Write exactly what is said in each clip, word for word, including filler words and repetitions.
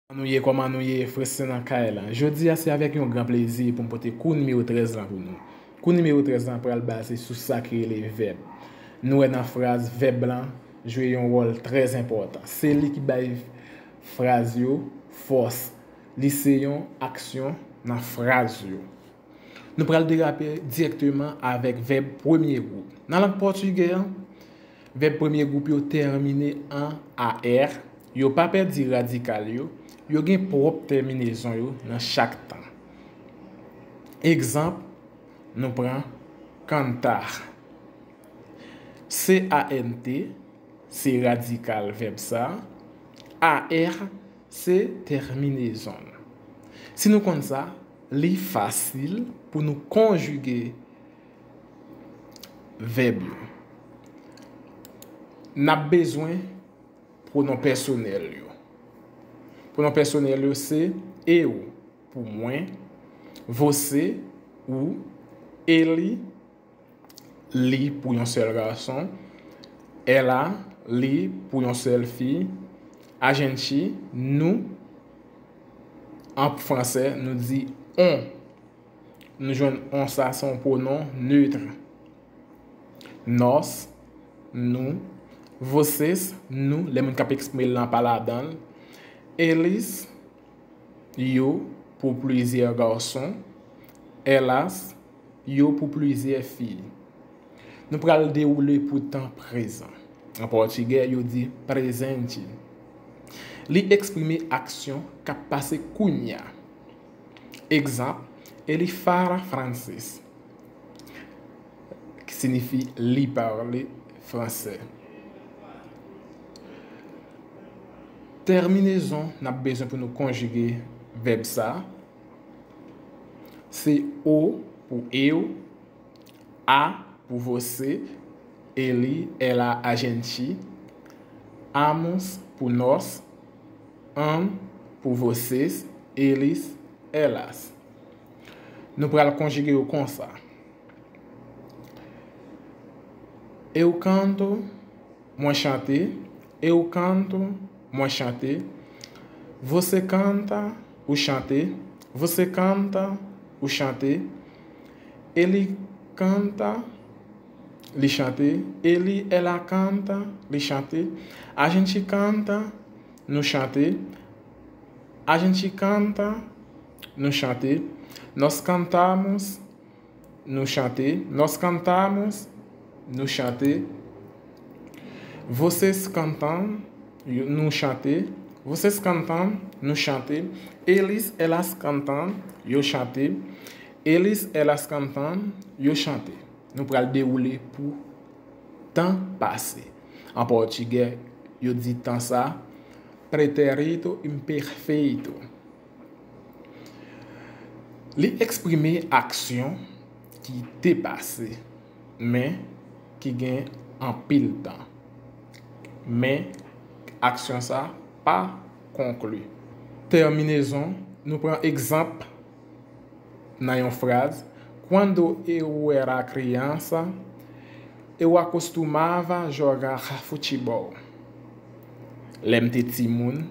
Kòman nou ye, kòman nou ye, frè sè nan kay la? Jodi a, se avèk yon gran plezi pou m pote kou nimewo trèz lan pou nou. Kou nimewo trèz lan pral baze sou sa ki rele vèb. Nou wè nan fraz, vèb lan jwe yon wòl trè enpòtan. Se li ki bay fraz yo fòs. Li se yon aksyon nan fraz yo. Nou pral derape dirèkteman avèk vèb premye gwoup. Nan lang pòtigè an, vèb premye gwoup yo tèmine an A R, yo pa pèdi radikal yo, yo gen pwòp tèminezon yo nan chak tan. Egzanp, nou pran cantar. C A N T, se radikal vèb sa. A R, se tèminezon l. Si nou konn sa, li fasil pou nou konjige vèb yo. N ap bezwen pwonon pèsonèl yo. Pwonon pèsonèl yo se eu pou mwen, você, ou, ele, li pou yon sèl gason, ela, li pou yon sèl fi, a gente, nou, an fransè, nou di on. Nou jwenn on sa, se yon pwonon netre. Nós, nou. Vocês, nou, lè moun k ap eksprime l lan pa ladan l. Eles, yo, pou plizyè gason. Elas, yo, pou plizyè fi. Nou pral dewoule pou tan prezan. An pòtigè, yo di presente. Li eksprime aksyon k ap pase kounye a. Egzanp, ele fala francês, ki siyifi li pale fransè. Tèminezon n ap bezwen pou nou konjige vèb sa, se o pou eu, a pou você, ele, ela, a gente, amus pou nós, an pou vocês, eles, elas. Nou pral konjige yo konsa. Eu canto, mwen chante. Eu canto, mwen chante. Você canta, ou chante. Você canta, ou chante. Ele canta, li chante. Ele, ela canta, li chante. A gente canta, nou chante. A gente canta, nou chante. Nós cantamos, nou chante. Nós cantamos, nou chante. Vocês cantam, yo, nou chante. Vocês cantam, nou chante. Eles, elas cantam, yo chante. Eles, elas cantam, yo chante. Nou pral dewoule pou tan pase. An pòtigè, yo di tan sa pretérito imperfeito. Li eksprime aksyon ki te pase, men ki gen anpil tan. Men aksyon sa pa konkli. Tèminezon, nou pran egzanp nan yon fraz, quando eu era criança, eu acostumava jogar futebol. Lè m te timoun,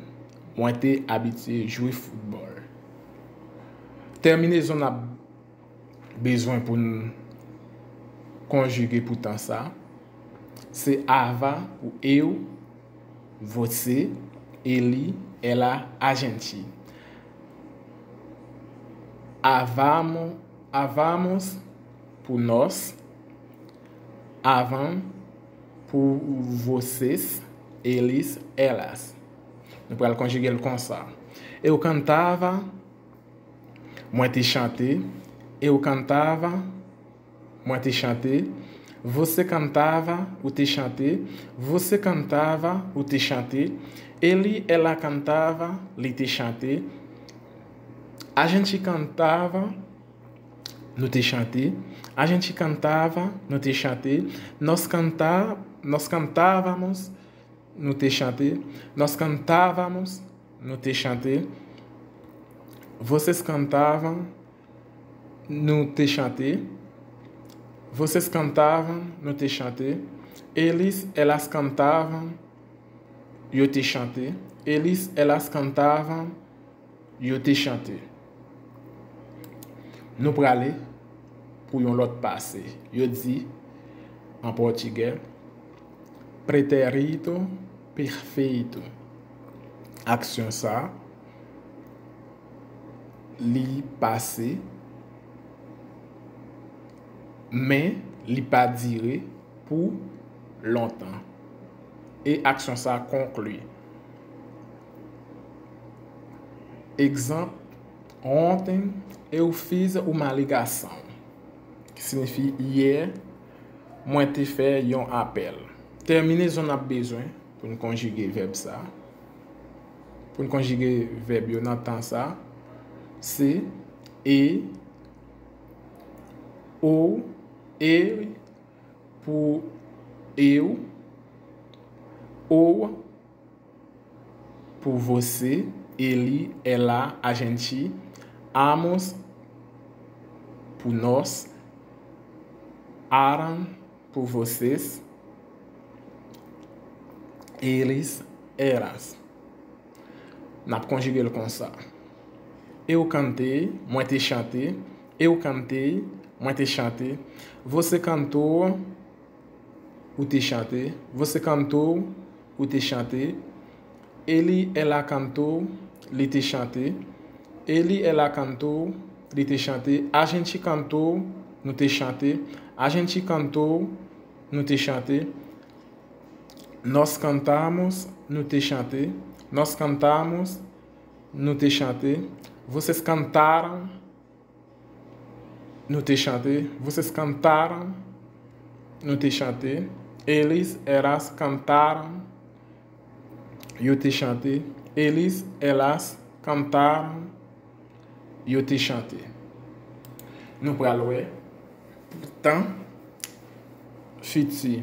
mwen te abitye jwe foutbòl. Tèminezon n ap bezwen pou n konjige pou tan sa, se ava pou eu, você, ele, ela, a gente. Avamo, avamos pou nós, avan pou vocês, eles, elas. Nou pral konjige l konsa. Eu cantava, mwen te chante. Eu cantava, mwen te chante. Você cantava, ou te chante. Você cantava, ou te chante. Ele, ela cantava, li te chante. A gente cantava, nou te chante. A gente cantava, nou te chante. Nós canta, nós cantávamos, nou te chante. Nós cantávamos, nou te chante. Vocês cantavam, nou te chante. Vocês cantavam, nou te chante. Eles, elas cantavam, yo te chante. Eles, elas cantavam, Yo te chante. Nou prale pou yon lòt pase. Yo di, an pòtigè, pretérito perfeito. Aksyon sa, li pase, men li pa dire pou lontan. E aksyon sa konkli. Egzanp, ontem eu fiz uma ligação, ki siyifi yè, mwen te fè yon apèl. Tèminezon n ap bezwen pou n konjige vèb sa, pou n konjige vèb yo nan tan sa, se e, ou, ele, pou eu, ou, pou você, ele, ela, a gente, ambos, pou nós, eram, pou vocês, eles, eras. N ap konjige l konsa. Eu cantei, mwen te chante. Eu cantei, mwen te chante. Você cantou, ou te chante. Você cantou, ou te chante. Ele, ela cantou, li te chante. Ele, ela cantou, li te chante. A gente cantou, nou te chante. A gente cantou, nou te chante. Nós cantamos, nou te chante. Nós cantamos, nou te chante. Vocês cantaram, nou te chante. Vocês cantaram, nou te chante. Eles, elas cantaram, yo te chante. Eles, elas cantaram, yo te chante. Nou pral wè pou tan fiti.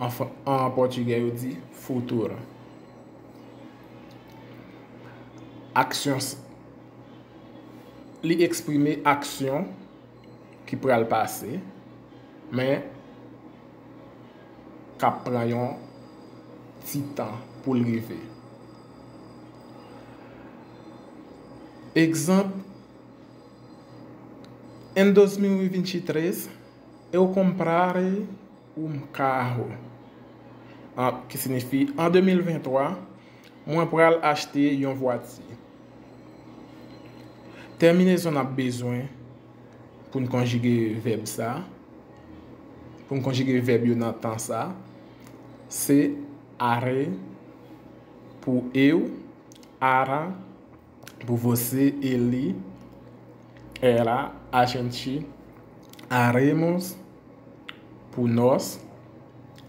An, an pòtigè, yo di futuro. Aksyon, li eksprime aksyon ki pral pase, men k ap pran yon ti tan pou l rive. Egzanp, em dois mil e vinte e três, eu comprarei um carro, ki siyifi, an de mil venntwa, mwen pral achte yon vwati. Tèminezon n ap bezwen pou n konjige vèb sa, pou n konjige vèb yo nan tan sa, se are pou eu, ara pou você, ele, ela, a gente, aremos pou nós,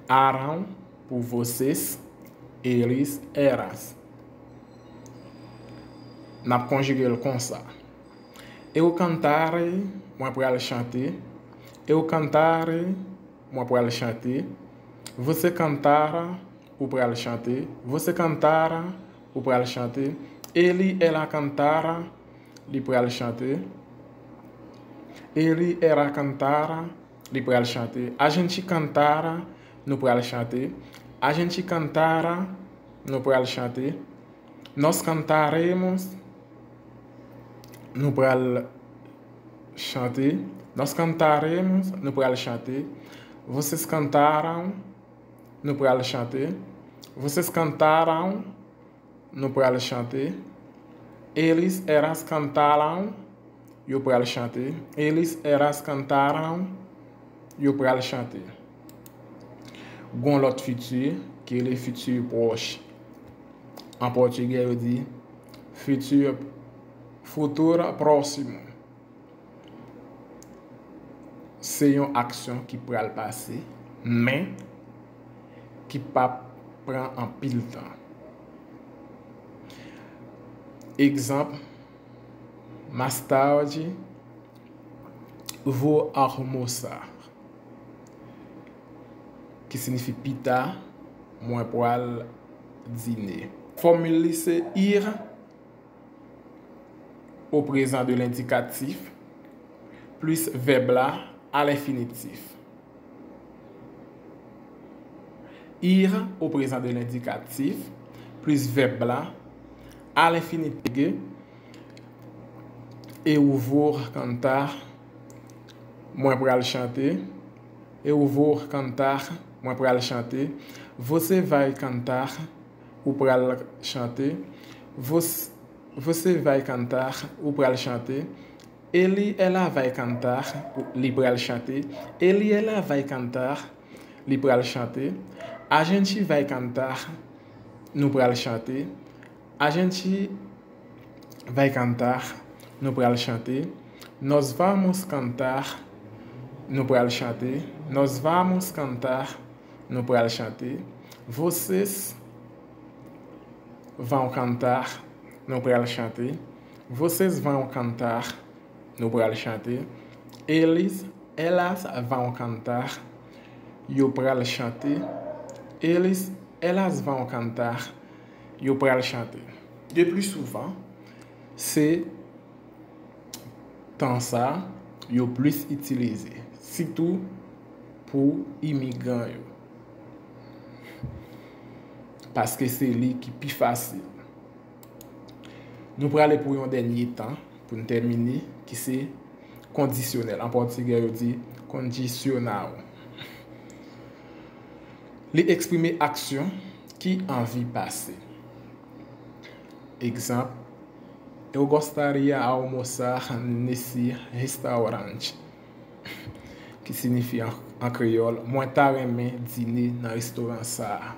eram pou vocês, eles, eras. N ap konjige l konsa. Eu cantarei, mwen pral chante. Eu cantarei, mwen pral chante. Você cantará, ou pral chante. Você cantará, ou pral chante. Ele, ela cantará, li pral chante. Ele, ela cantará, li pral chante. A gente cantará, nou pral chante. A gente cantará, nou pral chante. Nós cantaremos, nou pral chante. Nós cantaremos, nou pral chante. Vocês cantarão, nou pral chante. Vocês cantarão, nou pral chante. Eles, elas cantarão, yo pral chante. Eles, elas cantarão, yo pral chante. Gon lòt fiti, ki rele fiti pwòch. An pòtigè, yo di futuro, futuro próximo. Se yon aksyon ki pral pase, men ki p ap pran anpil tan. Egzanp, mais tarde vou almoçar, ki siyifi pita, mwen pral dine. Fòmil li se ir au présent de l'indikatif plis vèb la a lenfinitif. Ir au présent de l'indikatif plis vèb la a lenfinitif. Eu vou cantar, mwen pral chante. Eu vou cantar, mwen pral chante. Você vai cantar, ou pral chante. Você, você vai cantar, ou pral chante. Ele, ela vai cantar, li pral chante. Ele, ela vai cantar, li pral chante. A gente vai cantar, nou pral chante. A gente vai cantar, nou pral chante. Nós vamos cantar, nou pral chante. Nós vamos cantar, nou pral chante. Vocês vão cantar, nou pral chante. Vocês vão cantar, nou pral chante. Eles, elas vão cantar, yo pral chante. Eles, elas vão cantar, yo pral chante. Le plus souvent, se tan sa yo plis itilize, sitou pou imigran yo. Paske se li ki pi fasil. Nou prale pou yon dènye tan pou n tèmine, ki se kondisyonèl. An pòtigè, yo di condicional. Li eksprime aksyon ki anvi pase. Egzanp, eu gostaria almoçar nesse restaurante, ki siyifi an, an kreyòl, mwen ta renmen dine nan restoran sa a.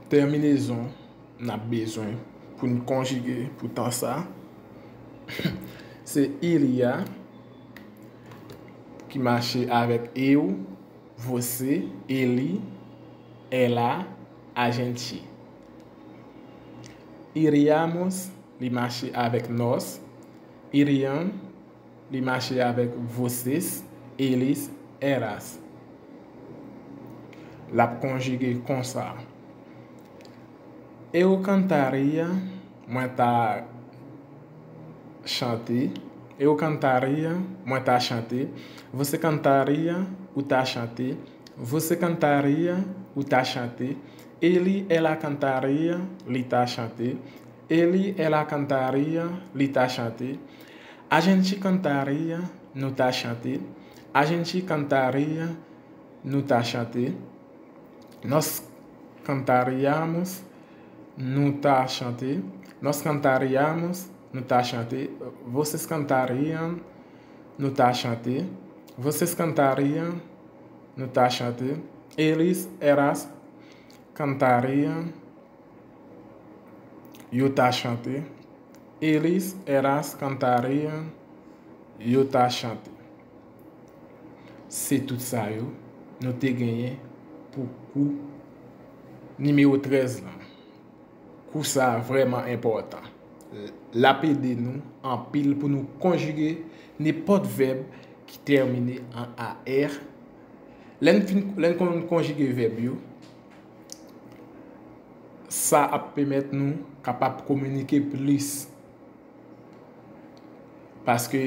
Tèminezon n ap bezwen pou n konjige pou tan sa, se iria, ki mache avèk eu, você, ele, ela, a gente. Iríamos, li mache avèk nós. Iriam, li mache avèk vocês, eles, eras. L ap konjige konsa. Eu cantaria, mwen ta chante. Eu cantaria, mwen ta chante. Você cantaria, ou ta chante. Você cantaria, ou ta chante. Ele, ela cantaria, li ta chante. Ele, ela cantaria, li ta chante. A gente cantaria, nou ta chante. A gente cantaria, nou ta chante. Nós cantaríamos, nou ta chante. Nós cantaríamos, nou ta chante. Vocês cantariam, nou ta chante. Vocês cantariam, nou ta chante. Eles, eras cantariam, yo ta chante. Eles, eras cantariam, yo ta chante. Se tout sa yo nou te genyen pou kou nimewo trèz lan. Kou sa a vrèman enpòtan. L ap ede nou anpil pou nou konjige nenpòt vèb ki tèmine an A R. Lè n fin, lè n konn konjige vèb yo, sa ap pèmèt nou kapab kominike plis. Paske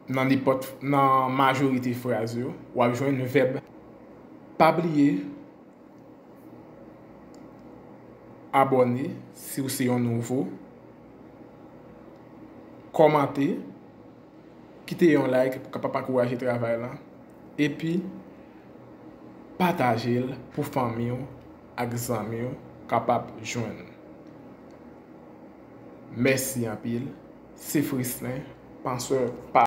nan nenpòt, nan majorite fraz yo, w ap jwenn vèb. Pa bliye abòne si w se yon nouvo, kòmante, kite yon like pou kapab ankouraje travay la, epi pataje l pou fanmi w ak zanmi w kapab jwenn. Mèsi anpil. Se Frislin, pansè pa